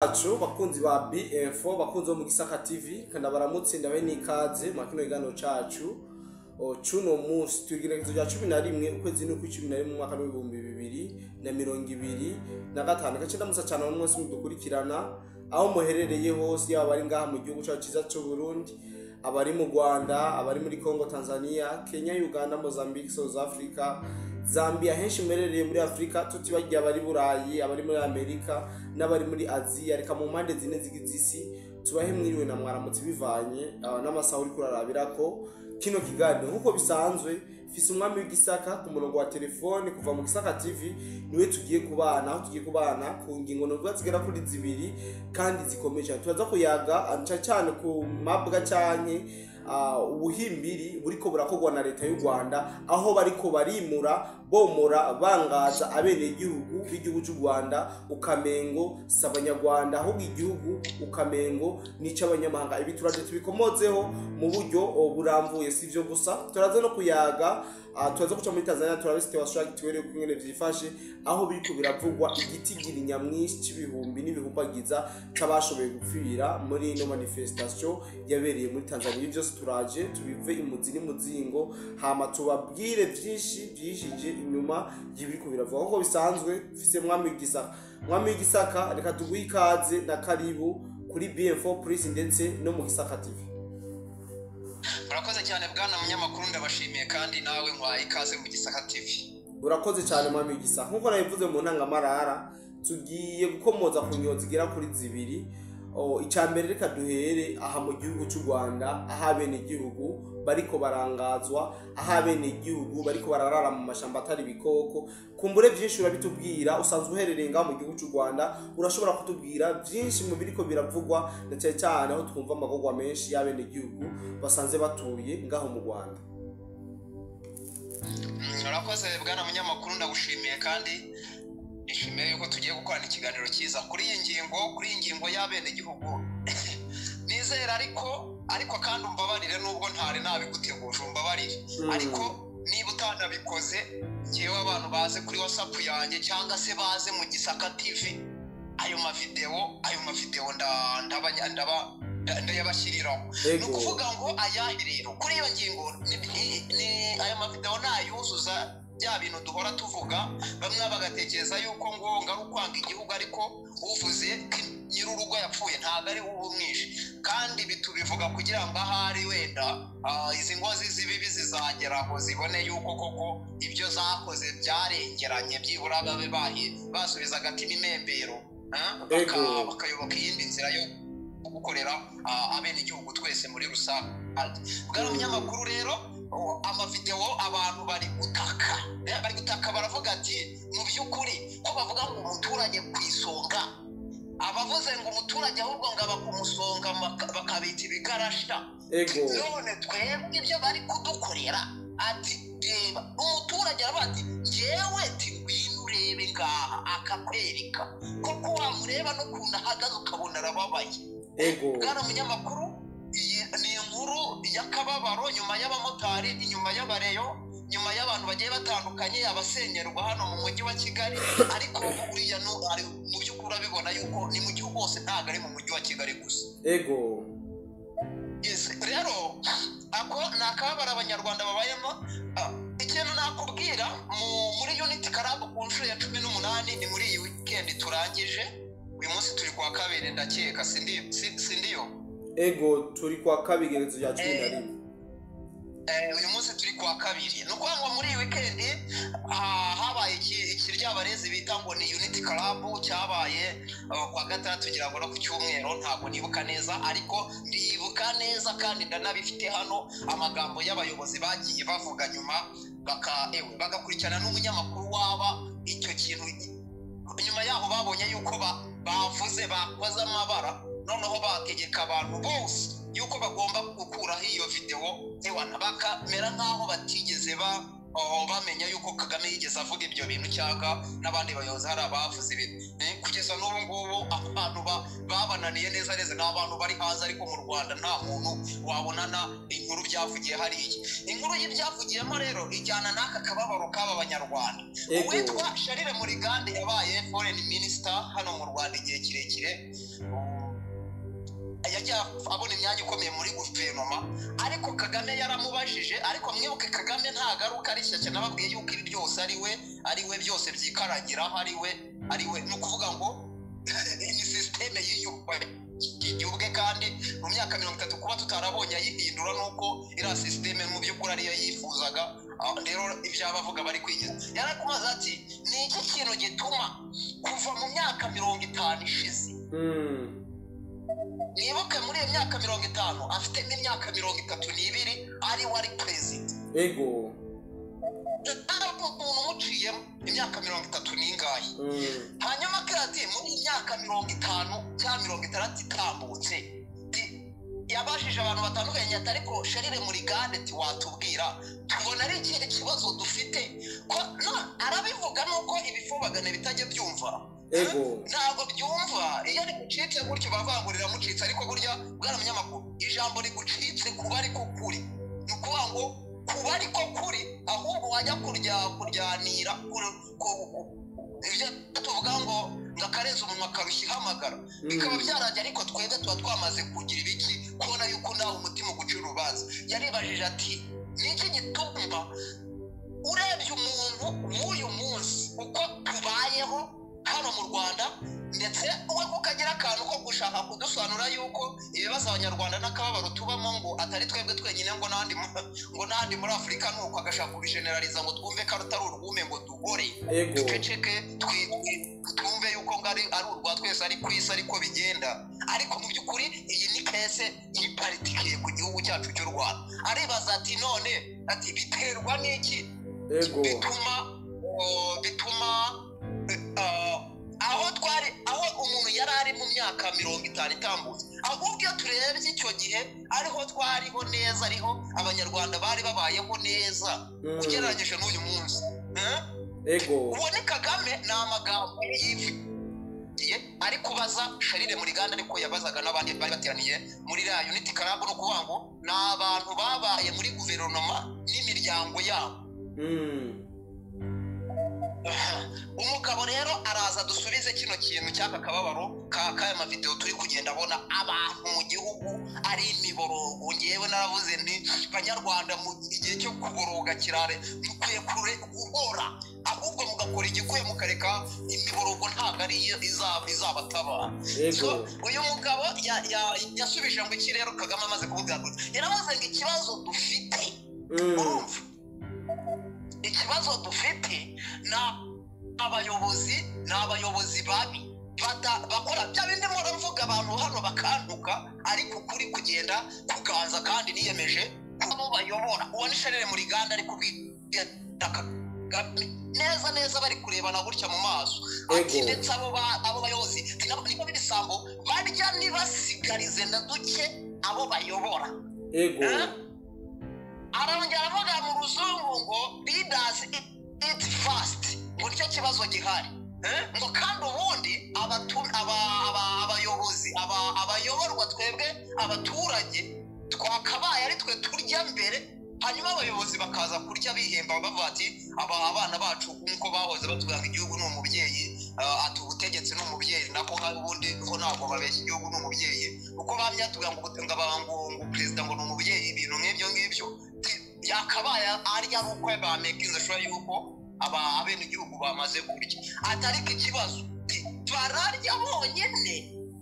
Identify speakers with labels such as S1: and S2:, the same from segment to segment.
S1: Bacu bakunzi ba BF, bakunzi bo mu Gisaka TV, kandi baramutse, ndabe n'ikaze mu kino kiganiro cacu cuno munsi. Twigerekezo rya 11 ukwezi n'ukwi 11 mu mwaka w'2025. Gace ndamusa cyane abantu mwese mudukurikirana aho muherereye hose, yaba abari ngaha mu gihugu cacu ciza c'u Burundi, abari mu Rwanda, abari muri Congo, Tanzania, Kenya, Uganda, Mozambique, South Africa, Zambia, henshi muherereye muri Afurika, tutibagiye abari Burayi, abari muri Amerika n'abari muri Aziya. Reka mu mpande zine zigize isi tubahe mwiriwe na mwaramutse bivanye n'amasaha uriko urarabirako kino kiganiro. Nk'uko bisanzwe, mfise umwami w'Igisaka ku murongo wa telefone kuva mu Gisaka TV, niwe tugiye kubana, aho tugiye kubana ku ngingo novuga zigera kuri zibiri kandi zikomeye cyane. Turaza kuyaga cane cyane ku mabwa canke ubuhimbiri buriko burakorwa na leta y'u Rwanda, aho bariko barimura, bomora, bangaza abenegihugu b'igihugu cy'u Rwanda, ukamengo si abanyarwanda, ahubwo igihugu ukamengo n'ic'abanyamahanga. Ibi turaje tubikomozeho mu buryo burambuye. Si ivyo gusa, turaza no kuyaga, turaza guca muri Tanzania, turabe situation actuelle uko ingene vyifashe, aho biriko biravugwa igitigiri nyamwinshi c'ibihumbi n'ibihumbagiza c'abashoboye gupfira muri ino manifestation yabereye muri Tanzania. Ibi vyose turaje tubive imuzi n'umuzingo, hama tubabwire vyinshi vyishije inyuma y'ibiriko biravugwa. Nk'uko bisanzwe, mfise mwami w'Igisaka. Mwami w'Igisaka, reka tuguhe ikaze na karibu kuri BM4 Plus ndetse no mu Gisaka TV.
S2: Murakoze cyane, bwana munyamakuru, ndabashimiye kandi nawe nkwaye ikaze mu Gisaka TV.
S1: Urakoze cyane, mwami w'Igisaka. Nk'uko nabivuze mu ntangamarara, tugiye gukomoza ku ngingo zigera kuri zibiri. Icya mbere, reka duhere aha mu gihugu cy'u Rwanda, aho abenegihugu bariko barangazwa, aho abenegihugu bariko bararara mu mashamba atari ibikoko. Kumbure byinshi urabitubwira, usanzwe uherereye ngaho mu gihugu cy'u Rwanda, urashobora kutubwira byinshi mu biriko biravugwa, na cyane cyane aho twumva amagorwa menshi y'abenegihugu basanze batuye ngaho mu Rwanda.
S2: Urakoze bwana munyamakuru, ndagushimiye kandi nishimiye yuko tugiye gukorana ikiganiro cyiza kuri iyi ngingo, kuri iyi ngingo y'abenegihugu. Nizera ariko kandi umbabarire, nubwo ntari nabiguteguje, umbabarire, ariko niba utanabikoze, ngewe abantu baze kuri WhatsApp yanjye cyangwa se baze mu Gisaka TV, ayo mavidewo ndayabashyiriraho. Ni ukuvuga ngo ayahe rero kuri iyo ngingo? Ni aya mavidewo nayuzuza bya bintu duhora tuvuga, bamwe bagatekereza yuko ngo ari ukwanga igihugu, ariko uvuze ko nyir'urugo yapfuye ntabwo ari we uba umwishe. Kandi ibi tubivuga kugira ngo ahari wenda izi nkozi z'ibibi zizagera aho zibone yuko koko ibyo zakoze byarengeranye, byibura babe basubiza agatima imembero, bakayoboka iyindi nzira yo gukorera abenegihugu twese muri rusange. Bwana munyamakuru rero, amavidewo abantu bari gutaka, bari gutaka, baravuga ati mu by'ukuri ko bavuga ngo umuturage ku isonga, abavuze ngo umuturage ahubwo ngo aba ku musonga bakabita ibigarasha, none twebwe ibyo bari kudukorera? Ati reba, umuturage aravuga ati njyewe, ati ngwino urebe ngaha, akakwereka koko, wamureba n'ukuntu ahagaze ukabona arababaye. Bwana munyamakuru, iyi ni inkuru y'akababaro nyuma y'abamotari, inyuma y'abareyo, nyuma y'abantu bagiye batandukanye, abasenyerwa hano mu mujyi wa Kigali. Ariko uriya ari mu by'ukuri urabibona yuko ni mu gihugu hose, ntabwo ari mu mujyi wa Kigali gusa. Yes, rero ako ni akababaro abanyarwanda babayemo. Ikintu nakubwira, muri Unity Club ku nshuro ya 18, ni muri iyi weekend turangije. Uyu munsi turi kuwa kabiri, ndakeka, sindiyo?
S1: Ego, turi kwa kabiri, igerekezo rya 11.
S2: Uyu munsi turi kuwa kabiri. Ni ukuvuga ngo muri iyi weekend habaye ikiryabarezi bita ngo ni Unity Club, cyabaye kuwa gatandatu kugira ngo no ku cyumweru, ntabwo nibuka neza, ariko ndibuka neza kandi ndanabifite hano amagambo y'abayobozi bagiye bavuga nyuma, baka ewe bagakurikirana n'umunyamakuru waba icyo kintu. Nyuma yaho babonye yuko bavuze, bakoze amabara, noneho bategeka abantu bose yuko bagomba gukuraho iyo videwo, ewana bakamera nk'aho batigeze bamenya yuko Kagame yigeze avuga ibyo bintu cyangwa n'abandi bayobozi hari abavuze ibintu. Kugeza n'ubu ngubu abantu babanje Byabananiye neza neza. Ni abantu bari hanze, ariko mu Rwanda nta muntu wabonana inkuru byavugiye hariya. Inkuru y'ibyavugiyemo rero ijyana n'aka kababaro k'aba banyarwanda. Uwitwa Charles Murigande yabaye foreign minister hano mu Rwanda igihe kirekire, yagiye abona imyanya ikomeye muri guverinoma, ariko Kagame yaramubajije. Ariko mwibuke, Kagame ntagaruka ari shyashya, nababwiye yuko ibi byose ari we byose byikaragiraho, ari we. Ni ukuvuga ngo ni système yiyubakiye ubwe, kandi mu myaka 30 kuba tutarabonye ayihindura, nuko iriya système mu by'ukuri ariyo yifuzaga. Rero ibyo abavuga bari kwigiza. Yarakubaza ati: "Ni iki kintu gituma kuva mu myaka 50 ishize?" Nibuke, muri iyo myaka 50 afitemo imyaka 32 ari we ari perezida. Ntabwo umuntu umuciyemo imyaka 30 n'ingahe. Hanyuma ati muri iyi myaka 50 cyangwa 60 itambutse, yabajije abantu batandukanye ati: "Ariko Charles Murigande, ati watubwira tubona ari ikihe kibazo dufite?" Ko no arabivuga nuko ibifobagane bitajya byumva. Ntabwo byumva. Iyo rigucitse gutyo bavuga ngo riramucitse, ariko burya bwana munyamakuru, ijambo rigucitse kuba ariko kuri, ni ukuvuga ngo kuba ariko kuri, ahubwo wajya kurya kuryanira ibyo tuvuga ngo akarenza umunwa karushya ihamagara, bikaba byarangiye. Ariko twebwe tuba twamaze kugira ibiki, kubona yuko nawe umutima ugucira urubanza. Yaribajije ati: "Ni iki gituma urebye umuntu w'uyu munsi uko tubayeho hano mu Rwanda?" Ndetse we kuko agira akantu ko gushaka kudusobanura yuko ibibazo abanyarwanda n'akababaro tubamo ngo atari twebwe twenyine, ngo n'ahandi muri Afurika, nuko agashaka kubigeneraliza ngo twumve ko atari urwume, ngo duhore duceceke, twumve yuko ngo ari urwa twese, ari ku isi ariko bigenda. Ariko mu by'ukuri iyi ni case iri particulier ku gihugu cyacu cy'u Rwanda. Aribaza ati: "None," ati, "biterwa n'iki bituma aho twari, aho umuntu yari ari mu myaka 50 itambutse, ahubwo iyo turebye icyo gihe ariho twariho neza, ariho abanyarwanda bari babayeho neza ugereranyije n'uyu munsi?" Eh?
S1: Ego.
S2: Uwo ni Kagame, ni amagambo yivugiye ari kubaza Charles Murigande, ariko yabazaga n'abandi bari bateraniye muri iriya Unity Club. Ni ukuvuga ngo ni abantu babaye muri guverinoma n'imiryango yabo. Umugabo rero araza dusubize kino kintu cy'aka kababaro k'aya mavidewo turi kugenda abona abantu mu gihugu ari imiborogo. Ngewe naravuze nti: "Banyarwanda, mu gihe cyo kuboroga kirare, mukwiye kure guhora, ahubwo mugakora igikwiye, mukareka imiborogo, ntabwo ariyo izabatabara." So, uyu mugabo yasubije ngo iki rero? Kagame amaze kuvuga gutya, yaravuze ngo ikibazo dufite, urumva, ikibazo dufite ni abayobozi, ni abayobozi babi bakora bya bindi mvuga, abantu hano bakantuka, ariko ukuri kugenda kuganza, kandi niyemeje abo bayobora. Uwo ni Charles Murigande ari kubwira Kagame neza neza, bari kurebana gutya mu maso, ati ndetse abo bayobozi nibo b'ibisambo barya ntibasigarize na duke abo bayobora. Eh? Arongera avuga mu ruzungu ngo "leaders eat first", ngo nicyo kibazo gihari. Eh? Ngo kandi ubundi abayobozi, abayoborwa, twebwe abaturage twakabaye ari twe turya mbere, hanyuma abayobozi bakaza kurya bihemba, bavuga ati aba abana bacu, nk'uko bahoze batubwira ngo igihugu ni umubyeyi, ati ubutegetsi ni umubyeyi, nako ubundi ko ntabwo babeshya, igihugu ni umubyeyi, uko bamye batubwira ngo perezida ngo ni umubyeyi, ibintu nk'ibyo ngibyo. Yakabaye ari uko bamakinze sure yuko aba abenegihugu bamaze kurya, ati ariko ikibazo bararya bonyine,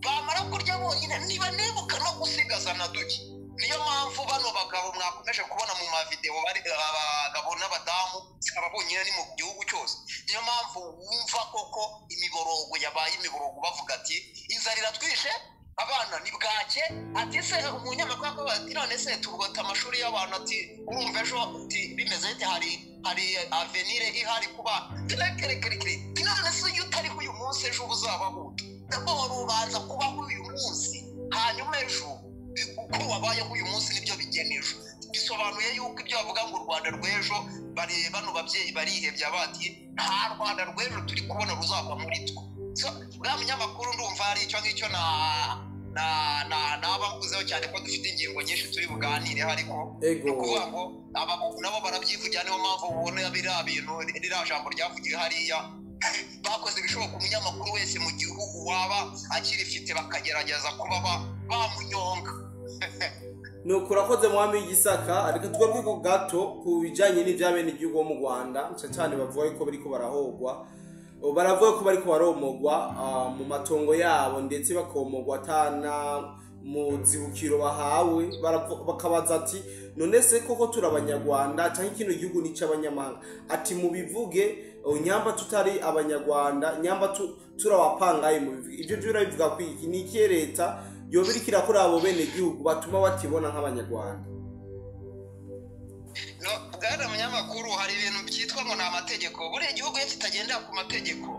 S2: bamara kurya bonyine niba nibuka no gusigaza na duke. Niyo mpamvu bano bagabo mwakomeje kubona mu mavidewo bari abagabo n'abadamu, si aba bonyine, ni mu gihugu cyose. Niyo mpamvu wumva koko imiborogo yabaye imiborogo, bavuga ati inzara iratwishe, abana ni bwake. Ati se umunyamakuru akavuga ati: "None se tugota amashuri y'abantu?" Ati: "Urumva ejo," ati, "bimeze bite? Hari avenir ihari kuba terekerekerekere?" None se iyo utariho uyu munsi, ejo uba uzabaho? D'abord ubanza kubaho uyu munsi, hanyuma ejo uko wabayeho uyu munsi nibyo bigena ejo. Bisobanuye yuko ibyo bavuga ngo u Rwanda rw'ejo, bano babyeyi barihebye bati nta Rwanda rw'ejo turi kubona ruzava muri twe. So, bwa munyamakuru, ndumva ari icyo ngicyo na Na naba mvuzeho cyane ko dufite ingingo nyinshi turi buganireho, ariko ni ukuvuga ngo aba nabo barabyivugira. Niyo mpamvu ubona biriya bintu, ririya jambo ryavugiwe hariya, bakoze ibishoboka umunyamakuru wese mu gihugu waba akirifite bakagerageza kuba bamunyonga.
S1: Nuko urakoze, mwami w'Igisaka. Reka tugaruke ko gato ku bijyanye n'iby'abenegihugu bo mu Rwanda, cyane cyane bavuga ko bariko barahogwa, baravuga ko bariko baromogwa mu matongo yabo, ndetse bakomogwa atana mu zibukiro bahawe. Bakabaza ati: "None se koko turi Abanyarwanda, cyangwa kino gihugu ni icy'abanyamahanga?" Ati: "Mubivuge, nyamba tutari Abanyarwanda, nyamba turi abapangayi, mubivuge." Ibyo byo urabivuga ko iki ni ikihe leta yoba iriko irakora abo benegihugu batuma batibona nk'Abanyarwanda?
S2: No, bwana munyamakuru, hari ibintu byitwa ngo ni amategeko. Buriya igihugu iyo kitagendera ku mategeko,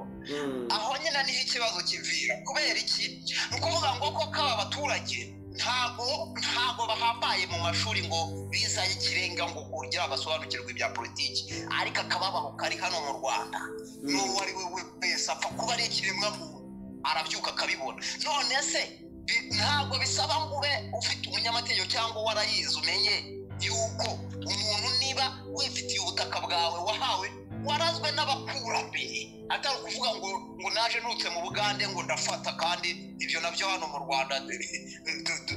S2: aho nyine niho ikibazo kivira. Kubera iki? Ni ukuvuga ngo koko aba baturage ntabwo bahambaye mu mashuri ngo bizaye ikirenga ngo kugira basobanukirwe ibya politiki, ariko akababaro kari hano mu Rwanda, n'uwo ari we wese apfa kuba ari ikiremwamuntu arabyuka akabibona. None se ntabwo bisaba ngo ube ufite umunyamategeko cyangwa warayize umenye yuko umuntu niba wifitiye ubutaka bwawe wahawe, warazwe n'abakurambere, atari ukuvuga ngo naje nutse mu Bugande ngo ndafata? Kandi ibyo nabyo hano mu Rwanda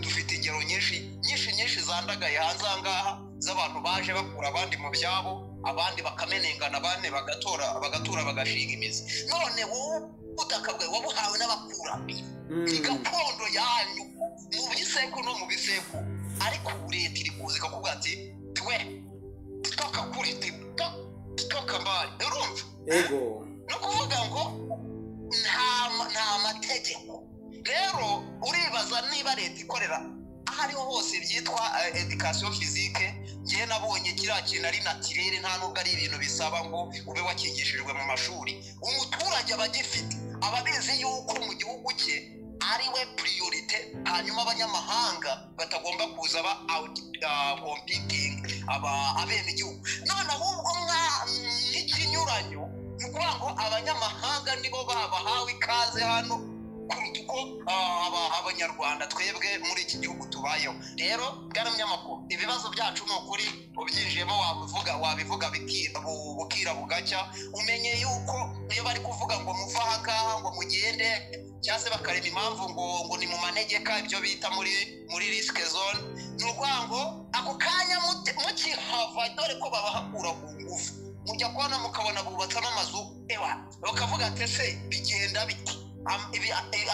S2: dufite ingero nyinshi nyinshi nyinshi zandagaye hanze aha ngaha z'abantu baje bakura abandi mu byabo, abandi bakamenengana, abandi bagatora, bagatura, bagashinga imizi. None wowe ubutaka bwawe wabuhawe n'abakurambere, ni gakondo yanyu mu bisekuru no mu bisekuru, ariko ubu leta iri kuza ikakubwira ati: "Twe toka kuri toka mbali." Urumva?
S1: Ego.
S2: Ni ukuvuga ngo nta mategeko. Rero uribaza niba leta ikorera aho ariho hose byitwa éducation physique. Ngewe nabonye kiriya kintu ari naturel, nta nubwo ari ibintu bisaba ngo ube wakigishijwe mu mashuri. Umuturage aba agifite, aba abizi yuko mu gihugu cye ari we priorité, hanyuma abanyamahanga batagomba kuza ba out competing aba abenegihugu. None ahubwo n'ikinyuranyo, ni ukuvuga ngo abanyamahanga nibo babahawe ikaze hano kuruta uko Abanyarwanda twebwe muri iki gihugu tubayeho. Rero bwana munyamakuru, ibibazo byacu ni ukuri ubyinjiyemo wabivuga bukira bugacya. Umenye yuko iyo bari kuvuga ngo muve aha ngaha, ngo mugende, cyangwa se bakareba impamvu ngo ni mu manegeka, ibyo bita muri risk zone, ni ukuvuga ngo ako kanya mukihava, dore ko babahakura ku ngufu, mujya kubona mukabona bubatsemo amazu, ewa bakavuga ati: "Ese bigenda bite?"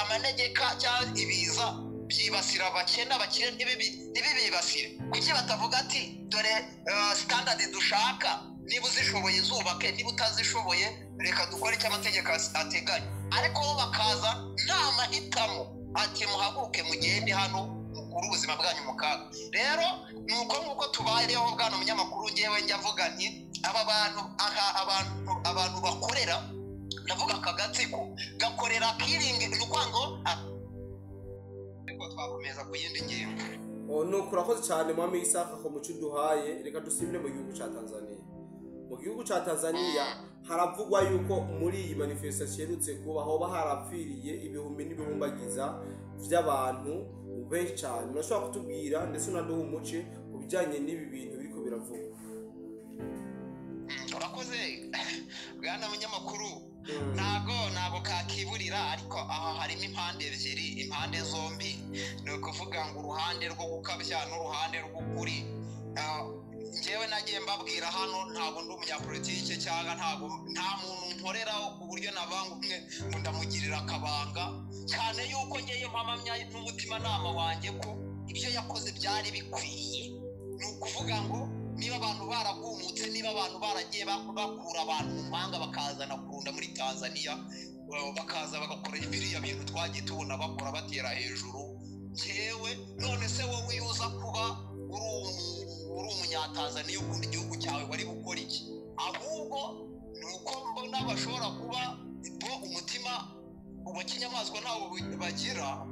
S2: Amanegeka cyangwa ibiza byibasira abakene, abakire ntibibibasire. Kuki batavuga ati: "Dore standard dushaka, niba uzishoboye zubake, niba utazishoboye reka dukore icyo amategeko ateganya"? Ariko bo bakaza nta mahitamo, ati: "Muhaguruke mugende hano, mukure ubuzima bwanyu mu kaga." Rero ni uko nguko tubayeho, bwana munyamakuru. Ngewe njya mvuga nti aba bantu aha, abantu bakorera, ndavuga aka gatsiko gakorera killing. Ni ukuvuga ngo ariko twakomeza ku yindi ngingo.
S1: Oh, nuko urakoze cyane, mwami Isaka, ku muco uduhaye. Reka dusimire mu gihugu cya Tanzania. Mu gihugu cya Tanzania haravugwa yuko muri iyi manifestation iherutse kuba hoba harapfiriye ibihumbi n'ibihumbagiza by'abantu benshi cyane. Urashobora kutubwira ndetse unaduha umuce ku bijyanye n'ibi bintu biriko biravugwa?
S2: Urakoze, bwana munyamakuru. Ntago kakiburira, ariko aha harimo impande ebyiri, impande zombi, ni ukuvuga ngo uruhande rwo gukabya n'uruhande rw'ukuri. Njyewe nagiye mbabwira hano, ntabwo ndi umunyapolitike cyangwa ntabwo nta muntu nkoreraho ku buryo navanga umwe ngo ndamugirira akabanga, cyane yuko ngewe mpamya n'umutimanama wanjye ko ibyo yakoze byari bikwiye. Ni ukuvuga ngo niba abantu baragumutse, niba abantu baragiye bakura abantu mu mahanga bakazana kurunda muri Tanzania, bakaza bagakora biriya bintu twagiye tubona bakora batera hejuru, njyewe none se wowe iyo uza kuba uri Umunyatanzaniya ukunda igihugu cyawe, wari gukora iki? Ahubwo ni uko mbona bashobora kuba bo umutima wa kinyamaswa ntawo bagira.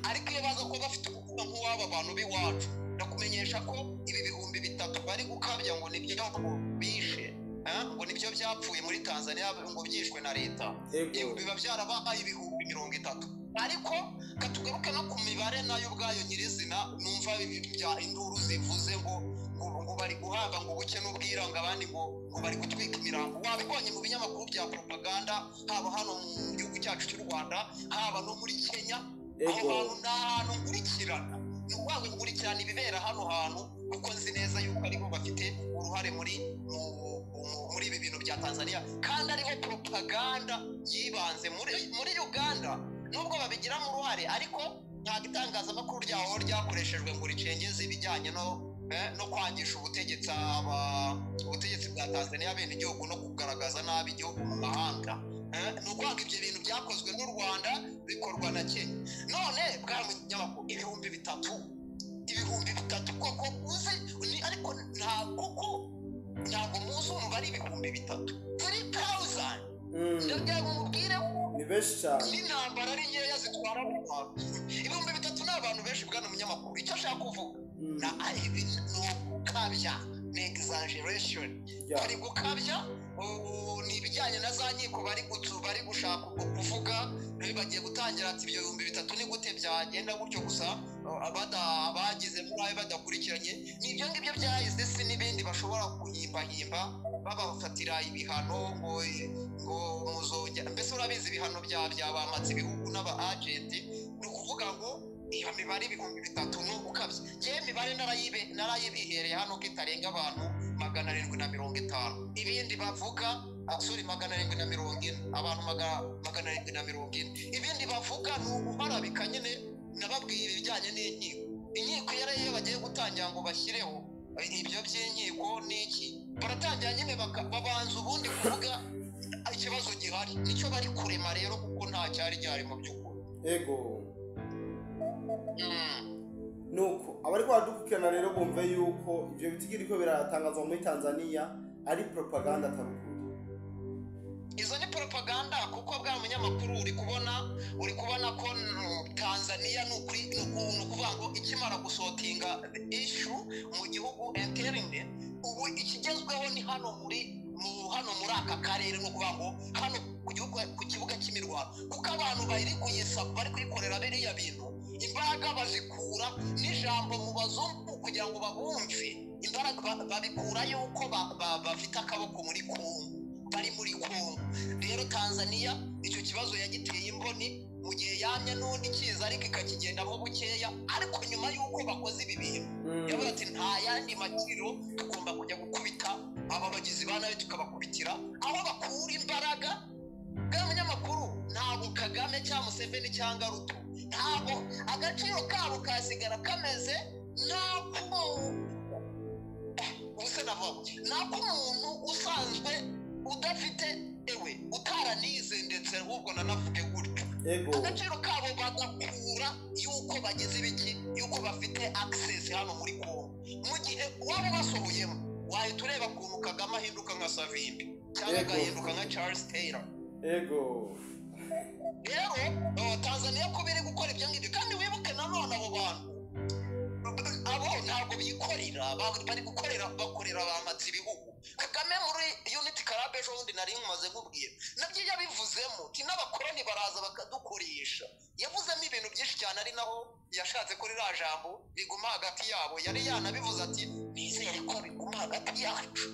S2: Ariko iyo baza kuba bafite umutima nk'uw'aba bantu b'iwacu, ndakumenyesha ko ibi 3000 bari gukabya ngo nibyo ngo bishe, ngo nibyo byapfuye muri Tanzania, ngo byishwe na leta, biba byarabaye 30,000. Ariko katugaruke no ku mibare. ubwayo nyirizina numva bya induru zivuze ngo ngo bari guhamba ngo buke n'ubwira, ngo abandi ngo bari gutwika imirambo. Wabibonye mu binyamakuru bya propaganda, haba hano mu gihugu cyacu cy'u Rwanda, haba no muri Kenya. Aho hantu ni ahantu nkurikirana, ni ukuvuga ngo nkurikirana ibibera hano hantu, kuko nzi neza yuko aribo bafite uruhare muri muri ibi bintu bya Tanzania, kandi ariho propaganda yibanze. Muri Uganda nubwo babigiramo uruhare, ariko ntabwo itangazamakuru ryaho ryakoreshejwe ngo ricengeze ibijyanye no kwangisha ubutegetsi ubutegetsi bwa Tanzania bene igihugu no kugaragaza nabi igihugu mu mahanga. Ni ukuvuga ngo ibyo bintu byakozwe n'u Rwanda bikorwa na Kenya. None bwa munyamakuru, 3000, 3000 koko uzi ni, ariko nta koko ntabwo muzi umubare 3000, 3000. Ndagira ngo mubwire ko
S1: ni benshi cyane,
S2: n'intambara ari nkeya zitwara abantu 3000 ni abantu benshi. Bwana munyamakuru, icyo ashaka kuvuga na ibi ni ugukabya, ni exaggeration, bari gukabya. Ni ibijyanye na za nkiko bari gushaka ubwo kuvuga, bagiye gutangira ati ibyo 3000 ni gute byagenda gutyo gusa, bagizemo uruhare badakurikiranye. Ni ibyo ngibyo byahise, si n'ibindi bashobora guhimbahimba babafatira ibihano ngo muzongera. Mbese urabizi ibihano bya bamatse ibihugu n'aba agenti. Ni ukuvuga ngo iyo mibare 3000 ni ugukabya. Ngewe imibare narayibihereye hano ko itarenga abantu 750. Ibindi bavuga, sorry, 740, abantu 740. Ibindi bavuga ni uguharabika nyine. Nababwiye ibijyanye n'inkiko. Inkiko iyo bagiye gutangira ngo bashyireho ibyo by'inkiko n'iki, baratangira nyine babanza ubundi kuvuga ikibazo gihari, nicyo bari kurema rero, kuko nta cyari gihari mu by'ukuri.
S1: Ego. Nuko abari kwadukurikirana rero bumve yuko ibyo bitigiri ko biratangazwa muri Tanzania ari propaganda atarukuri.
S2: Izo ni propaganda, kuko bwa munyamakuru uri kubona ko Tanzania ni ukuri, ni ukuvuga ngo ikimara gusotinga issue mu gihugu interne, ubu ikigezweho ni hano muri hano muri aka karere, ni ukuvuga ngo hano ku kibuga cy'imirwano, kuko abantu bari kuyisaba, bari kuyikorera biriya bintu, imbaraga bazikura n'ijambo mu bazungu kugira ngo babumve. Imbaraga babikura yuko bafite akaboko muri Kongo, bari muri Kongo. Rero Tanzania icyo kibazo yagiteye imboni mu gihe yamye n'undi kiza, ariko ikakigendamo bukeya. Ariko nyuma y'uko bakoze ibi bintu, yavuze ati nta yandi makiro, tugomba kujya gukubita aba bagizi ba nabi, tukabakubitira aho bakura imbaraga. Bwa munyamakuru, ntabwo Kagame cyangwa Museveni cyangwa Ruto, ntabwo agaciro kabo kasigara kameze n'ak'umuntu usanzwe udafite ewe utaranize, ndetse ahubwo nanavuge gutyo, agaciro kabo bagakura yuko bageze ibiki, yuko bafite access hano muri Kongo. Mu gihe waba basohoyemo, wahita ureba ukuntu Kagame ahinduka nka Savimbi cyangwa agahinduka nka Charles Taylor.
S1: Ego.
S2: Rero Tanzania kuba iri gukora ibyo ngibyo, kandi wibuke nanone abo bantu abo ntabwo bikorera, bari gukorera, bakorera bamatse ibihugu. Kagame muri Unity Club ejo bundi nari nkumaze nkubwira, nabyo yabivuzemo ti n'abakoroni baraza bakadukoresha. Yavuzemo ibintu byinshi cyane, ari naho yashatse ko ririya jambo riguma hagati yabo. Yari yanabivuze ati nizere ko biguma hagati yacu.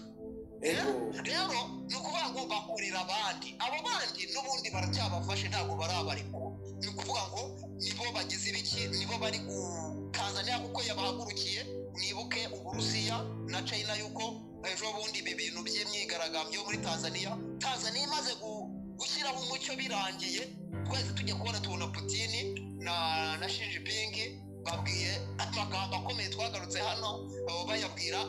S2: Rero ni ukuvuga ngo bakorera abandi, abo bandi n'ubundi baracyabafashe, ntabwo barabarekura. Ni ukuvuga ngo nibo bagize ibiki, nibo bari Tanzania kuko yabahagurukiye. Mwibuke Uburusiya na China yuko ejo bundi ibi bintu by'imyigaragambyo muri Tanzania, Tanzania imaze gushyiraho umucyo birangiye, twese tujya kubona tubona Putin na Xi Jinping babwiye amagambo akomeye, twagarutse hano bayabwira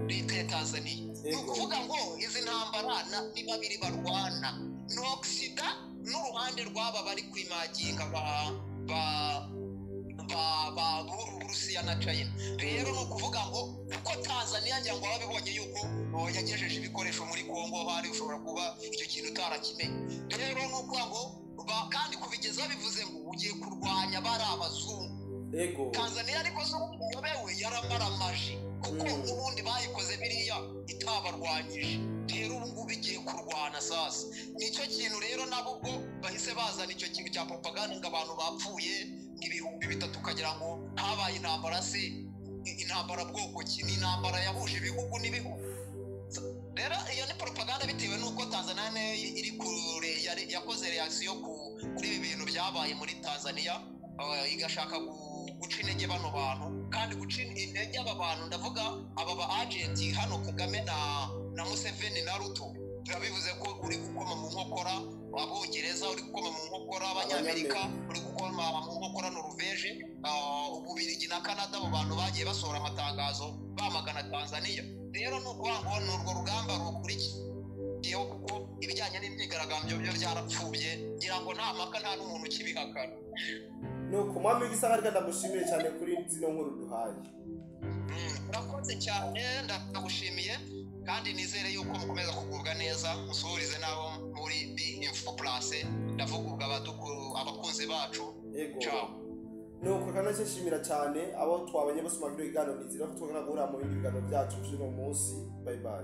S2: leta ya Tanzania. Ni ukuvuga ngo izi ntambara ni babiri barwana, ni Occident n'uruhande rw'aba bari kwimaginga ba Burusiya na China. Rero ni ukuvuga ngo kuko Tanzania ngira ngo babibonye yuko yagejeje ibikoresho muri Kongo, hari ushobora kuba icyo kintu utarakimenye. Rero ni ukuvuga ngo kandi kubigeza bivuze ngo ugiye kurwanya bari abazungu.
S1: Ego.
S2: Tanzania ariko zo yobewe yaramaramaje, kuko ubundi bayikoze biriya itabarwanyije. Rero ubu ngubu igiye kurwana sasa. Nicyo kintu rero nabo ubwo bahise bazana icyo kintu cya propaganda ngo abantu bapfuye 3000 ukajya Wagira ngo habaye intambara, se intambara bwoko ki? Ni intambara yahuje ibihugu n'ibihugu. Rero iyo ni propaganda, bitewe n'uko Tanzania nayo iri kure, yakoze reaction kuri ibi bintu byabaye muri Tanzania, igashaka guca intege bano bantu. Kandi guca intege aba bantu, ndavuga aba ba agent hano, Kagame na Museveni na Ruto, biba bivuze ko uri gukoma mu nkokora Abongereza, uri gukoma mu nkokora Abanyamerika, uri gukoma mu nkokora Noruveje, Ububirigi na Canada. Abo bantu bagiye basohora amatangazo bamagana Tanzania. Rero ni ukuvuga ngo ni urwo rugamba rukurikiyeho, kuko ibijyanye n'imyigaragambyo byo byarapfuye, ngira ngo nta mpaka, nta n'umuntu ukibihakana.
S1: Nuko mwami w'igisaka, reka ndagushimire cyane kuri zino nkuru duhaye.
S2: Urakoze cyane, ndagushimiye kandi nizere yuko mukomeza kugubwa neza. Musuhurize n'abo muri B Info Plus, ndavuga ubwo abakunzi bacu.
S1: Yego.
S2: Ciao.
S1: Nuko kandi nshimira cyane abo twabanye bose mu kino kiganiro. Nizera ko tugana guhura mu bindi biganiro byacu by'uno munsi. Bye bye.